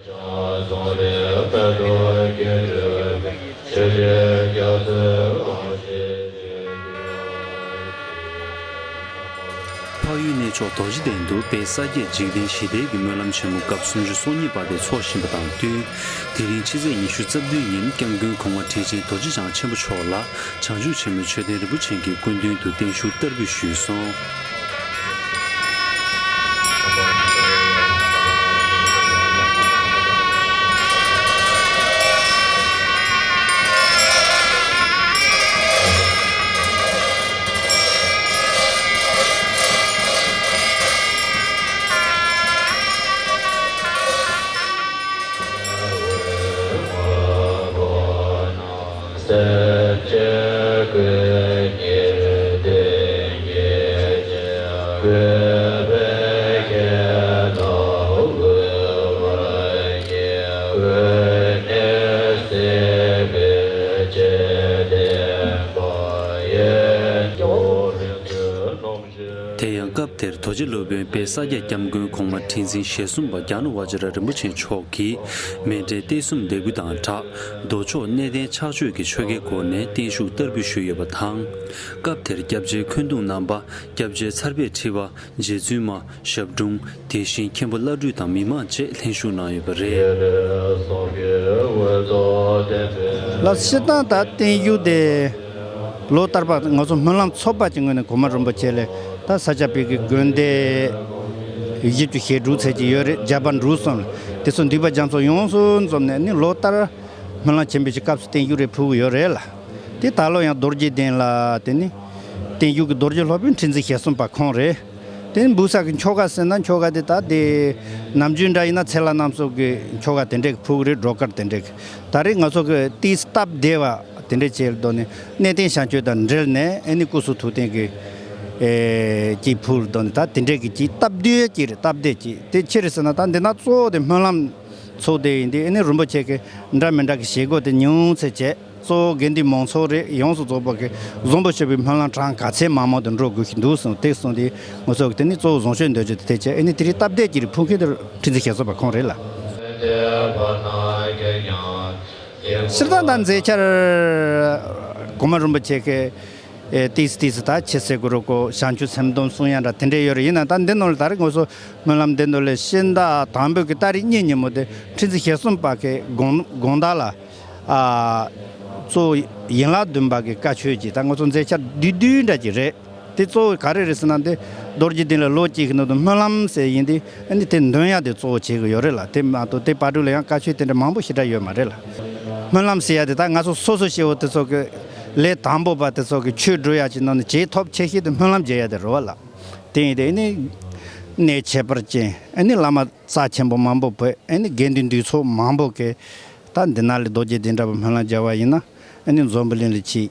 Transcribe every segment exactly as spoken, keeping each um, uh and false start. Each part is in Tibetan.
འཕགས་ཡུལ་གནས་མཆོག་རྡོ་རྗེ་གདན་དུ་དཔལ་ས་སྐྱ་འཇིག་རྟེན་ཞི་བདེའི་སྨོན་ལམ་ཆེན་མོ་སྐབས་སུམ་ཅུ་སོ་གཉིས་པ་དེ་འཚོགས་བཞིན་པ་དང་བསྟུན། དེ་རིང་ཕྱི་ཚེས་ཉི་ཤུ་རྩ་བདུན་ཉིན་སྐྱབས་མགོན་གོང་མ་ཁྲི་ཆེན་རྡོ་རྗེ་འཆང་ཆེན་པོ་མཆོག་ལ་བྱང་ཆུབ་ཆེན་མོའི་མཆོད་རྟེན་རིན་པོ་ཆེ་གི་སྐུ་མདུན་དུ་བརྟན་བཞུགས་བསྟར་འབུལ་ཞུས་སོང་། དེ་ཡང་སྐབས་དེར་རྡོ་རྗེ་སློབ་དཔོན་དཔལ་ས་སྐྱ་སྐྱབས་མགོན་གོང་མ་ཁྲི་འཛིན་ཞེ་གསུམ་པ་རྒྱ་ནག་ཝ་ཇི་ར་རིན་པོ་ཆེ་མཆོག་གིས་མཎྜལ་གཏད་གསུམ་ལས་འགུལ་དང་སྦྲགས། མདོ་ཕྱོགས་གནས་བརྟན་ཕྱག་མཆོད་ཀྱི་ཆོ་གའི་སྒོ་ནས་བརྟན་བཞུགས་བསྟར་འབུལ་ཞུས་ཡོད་པ་དང་། སྐབས་དེར་སྐྱབས་རྗེ་འཁོན་གདུང་རྣམ་པ། སྐྱབས་རྗེ་ཚར་པའི་ཁྲི་པ། རྗེ་བཙུན་མ། ཞབས་དྲུང་། དེ་བཞིན་མཁན་པོ་བླ་སྤྲུལ་དང་མི་མང་བཅས་ལྷན་ཞུགས་གནང་ཡོད་པ་རེད། ལགས་སོ། སྤྱིར་བཏང་ད་བརྟན་བཞུགས་དེ་ལོ་ལྟར་བ་ང་ཚོ་སྨོན་ལམ་ཚོགས་པ་གི་ངོས་ནས་གོང་མ་རིན་པོ་ཆེ་ལ་ད་ས་སྐྱ་པའི་གི་དགོན་སྡེ་བཞི་བཅུ་ཞེ་དྲུག་ཙམ་ཅིག་ཡོད་རེད། རྒྱ་བལ་འབྲུག་གསུམ་ལ་དེ་ཚོ་འདུས་པ་རྒྱ་མཚོ་ཡོངས་སུ་འཛོམས་ནས་ནི་ལོ་ལྟར་སྨོན་ལམ་ཆེན་པོའི་གི་སྐབས་སུ་བརྟན་བཞུགས་རེ་ཕུལ་གི་ཡོད་རེད་ལ། དེ་ད་ལོ་ཡང་རྡོ་རྗེ་གདན་ལ་དེ་ནི་བརྟན་བཞུགས་ཀྱི་རྡོ་རྗེ་སློབ་དཔོན་ཁྲི་འཛིན་ཞེ་གསུམ་པ་ཁོང་རེད། དེ་ནི་འབུལ་ས་གི་ཆོ་ག་ཟེར་ན་ཆོ་ག་དེ་ད་དེ་ནམ་རྒྱུན་འདྲ་ཡིན་ན་ཚེ་ལྷ་རྣམ་གསུམ་གི་ཆོ་ག་དེ་འདྲས་ཀྱི་ཕུལ་གི་རེད། སྒྲོལ་དཀར་དེ་འདྲས་ཀྱི། ད་རེས་ང་ཚོ་གི་ཏིས་སྟབས་བདེ་བ་དེ་འདྲས་བྱས་ལ་དོ་ནི་གནས་བརྟན་བྱང་ཆུབ་དང་འབྲེལ་ནས་ཨེ་ནི་སྐུ་གསུང་ཐུགས་རྟེན་གྱི་ཨེ་ཅིག་ཕུལ་ལ་དོ་ནི་ད་དེ་འདྲས་ཀྱི་ཅིག་སྟབས་བདེ་ཅིག་རེད། སྟབས་བདེ་ཅིག་དེ་ཅི་རེད་ཟེར་ན་ད་འདི་ན་གཙོ་བོ་དེ་སྨོན་ལམ་ཚོགས་དེ་ཡིན་དུས་ཨེ་ནི་རིན་པོ་ཆེ་གི་འདྲ་མི་འདྲ་གི་བྱེད་སྒོ་དེ་ཉུང་ཙམ་བྱས། གཙོ་བོ་དགེ་འདུན་མང་ཚོགས་རེ་ཡོངས་སུ་རྫོགས་པ་གི་བཟང་པོ་སྤྱོད་པའི་སྨོན་ལམ་གྲངས་ག་ཚད་མང་མང་དུ་འགྲོ་དགོས་ཀྱི་འདུག་གསུངས་དེ་གསུངས་ཏེ་ང་ཚོ་གི་དེ་ནི་གཙོ་བོ་བཟང་སྤྱོད་འདོད་རྒྱུ་དེ་དེ་བྱས་ཨེ་ནི་དེ་རིང་སྟབས་བདེ་ཅིག་རེད། ཕུལ་མཁན་དེ་ཁྲི་འཛིན་ཞེ་གསུམ་པ་ཁོང་རེད་ལ། སྤྱིར་བཏང་ད་མཛད་འཆར་གོང་མ་རིན་པོ་ཆེ་གི་ཨེ་ཏིས་ཏིས་ད་ཁྱེད་ཟེར་དགོས་རོགས་གོ་བྱང་ཆུབ་སེམས་སྡོམ་གསུང་ཡ་འདྲ་དེ་འདྲས་ཡོད་རེད། ཡིན་ན་ད་འདི་ནང་ལ་ད་རེས་ང་ཚོ་སྨོན་ལམ་འདི་ནང་ལ་ཕྱི་ཟླ་དང་པོའི་གི་ཏ་རིག་གཉིས་ཉིན་མོ་དེ་ཁྲི་འཛིན་ཞེ་གསུམ་པ་གི་དགོང་དགོང་དག་ལ། ཨ། གཙོ་བོ་ཡན་ལག་བདུན་པ་གི་བཀའ་ཆོས་ཀྱི་ད་ང་ཚོ་མཛད་འཆར་བསྡུས་བསྡུས་འདྲ་ཅིག་རེད། དེ་གཙོ་བོ་ག་རེ་རེད་ཟེར་ན་འདི་རྡོ་རྗེ་གདན་ལ་ལོ་གཅིག་གི་ནང་དུ་སྨོན་ལམ་ཟེར་ཡིན་དེ་ཨ་ནི་དེ་འདོན་ཡ་དེ་གཙོ་བོ་བྱེད་གི་ཡོད་རེད་ལ། དེ་མ་གཏོགས་དེ་བར་དུ་ལ་ཡང་བཀའ་ཆོས་དེ་འདྲ་མང་པོ་ཞེ་དྲག་ཡོད་མ་རེད་ལ། སྨོན་ལམ་ཟེར་ཡ་དེ་ད་ང་ཚོ་སོ་སོ་སྐྱེ་བོ་དེ་ཚོ་གི་ལས་དང་པོ་པ་དེ་ཚོ་གི་ཆོས་སྒྲུབ་ཡ་ཅིག་ནང་ནས་བྱེད་ཐོབ་ཆེ་ཤོས་དེ་སྨོན་ལམ་རྒྱག་ཡ་དེ་རེད་བ་ལ། དེ་ཡིན་དེ་ཨ་ནི་གནས་ཁྱད་པར་ཅན་ཨ་ནི་བླ་མ་རྩ་ཆེན་པོ་མང་པོ་བོད་ཨ་ནི་དགེ་འདུན་འདུས་ཚོགས་མང་པོ་གི་ད་འདི་ན་ལས་རྡོ་རྗེ་གདན་འདྲ་པོ་སྨོན་ལམ་རྒྱག་པ་ཡིན་ན་ཨ་ནི་འཛམ་བུ་གླིང་ལ་ཆེས་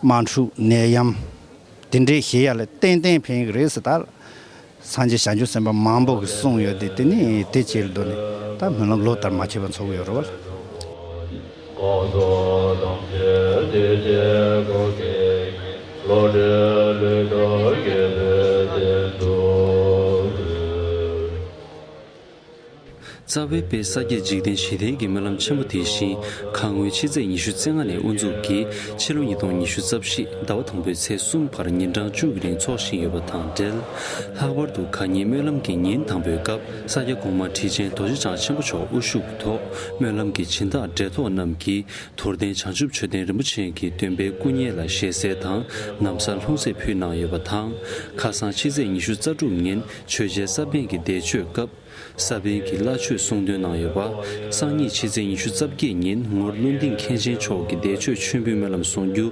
དམག་འཁྲུག་ནད་ཡམས་དེ་འདྲའི་ཞི་ཡ་ལ་ཏན་ཏན་ཕན་གི་རེད་ཟེར། ད་སངས་རྒྱས་བྱང་ཆུབ་སེམས་དཔའ་མང་པོ་གིས་གསུངས་ཡོད་དེ་དེ་ནི་དེ་ཕྱིར་དུ་ནི་ད་སྨོན་ལམ་ལོ་ལྟར་མ་ཆད་པར་འཚོགས་གི་ཡོད་རེད་བ། རྩ་བའི་དཔལ་ས་སྐྱ་འཇིག་རྟེན་ཞི་བདེའི་སྨོན་ལམ་ཆེན་མོ་དེ་བཞིན་ཁ་སྔོན་ཕྱི་ཚེས་ཉི་ཤུ་རྩ་ལྔ་ནས་དབུ་འཛུགས་ཀྱིས་ཕྱི་ལོ་ཉིས་སྟོང་ཉི་ཤུ་རྩ་བཞི་ཟླ་བ་དང་པོའི་ཚེས་གསུམ་བར་ཉིན་གྲངས་བཅུ་གི་རིང་འཚོགས་བཞིན་ཡོད་པ་དང་འབྲེལ། ལྷག་པར་དུ་ཁ་ཉིན་སྨོན་ལམ་གྱི་ཉིན་དང་པོའི་སྐབས་ས་སྐྱ་གོང་མ་ཁྲི་ཆེན་རྡོ་རྗེ་འཆང་ཆེན་པོ་མཆོག་དབུ་བཞུགས་ཐོག་སྨོན་ལམ་གྱི་སྦྱིན་བདག་འབྲེལ་ཐོགས་རྣམས་ཀྱིས་རྡོར་གདན་བྱང་ཆུབ་མཆོད་རྟེན་རིན་པོ་ཆེ་གི་སྟོན་པའི་སྐུ་བརྙན་ལ་ཞལ་ཟས་དང་ན་བཟའ་ལྷུང་བཟེད་ཕུལ་གནང་ཡོད་པ་དང་། ཁ་སང་ཕྱི་ཚེས་ཉི་ཤུ་རྩ་དྲུག་ཉིན་ཆོས་རྒྱལ་ས་པཎ་གྱི་འདས་མཆོད་སྐབས། ས་པཎ་གྱི་བླ་མཆོད་གསུང་འདོན་གནང་ཡོད་པ། སང་ཉིན་ཕྱི་ཚེས་ཉི་ཤུ་རྩ་བརྒྱད་ཉིན་ངོར་ཀླུ་ལྡིང་མཁན་ཆེན་མཆོག་གི་འདས་མཆོད་མཆོད་འབུལ་སྨོན་ལམ་གསུང་རྒྱུ།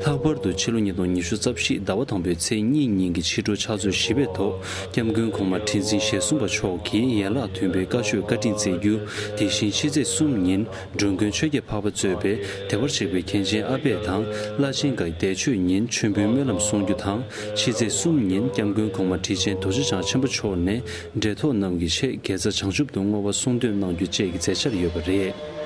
ལྷག་པར་དུ་ཕྱི་ལོ་ཉིས་སྟོང་ཉི་ཤུ་རྩ་བཞི་ཟླ་བ་དང་པོའི་ཚེས་གཉིས་ཉིན་གྱི་ཕྱི་དྲོ་ཕྱག་ཚོད་བཞི་པའི་ཐོག་སྐྱབས་མགོན་གོང་མ་ཁྲི་འཛིན་ཞེ་གསུམ་པ་མཆོག་གིས་ཡན་ལག་བདུན་པའི་བཀའ་ཆོས་བཀའ་དྲིན་སྩལ་རྒྱུ། དེ་བཞིན་ཕྱི་ཚེས་གསུམ་ཉིན་འགྲོ་མགོན་ཆོས་རྒྱལ་འཕགས་པ་གཙོས་པའི་བདེ་བར་གཤེགས་པའི་མཁན་ཆེན་ཨ་པད་དང་བླ་ཆེན་འགའི་འདས་མཆོད་ཉིན་མཆོད་འབུལ་སྨོན་ལམ་གསུང་རྒྱུ་དང་། ཕྱི་ཚེས་གསུམ་ཉིན་སྐྱབས་མགོན་གོང་མ་ཁྲི་ཆེན་རྡོ་རྗེ་འཆང་ཆེན་པོ་མཆོག་ནས་འབྲེལ་ཐོགས་རྣམས་ཀྱི་ཆེད་དགེ་རྩ་བྱང་ཆུབ་ཏུ་བསྔོ་བ་གསུང་འདོན་གནང་རྒྱུ་བཅས་ཀྱི་མཛད་འཆར་ཡོད་པ་རེད།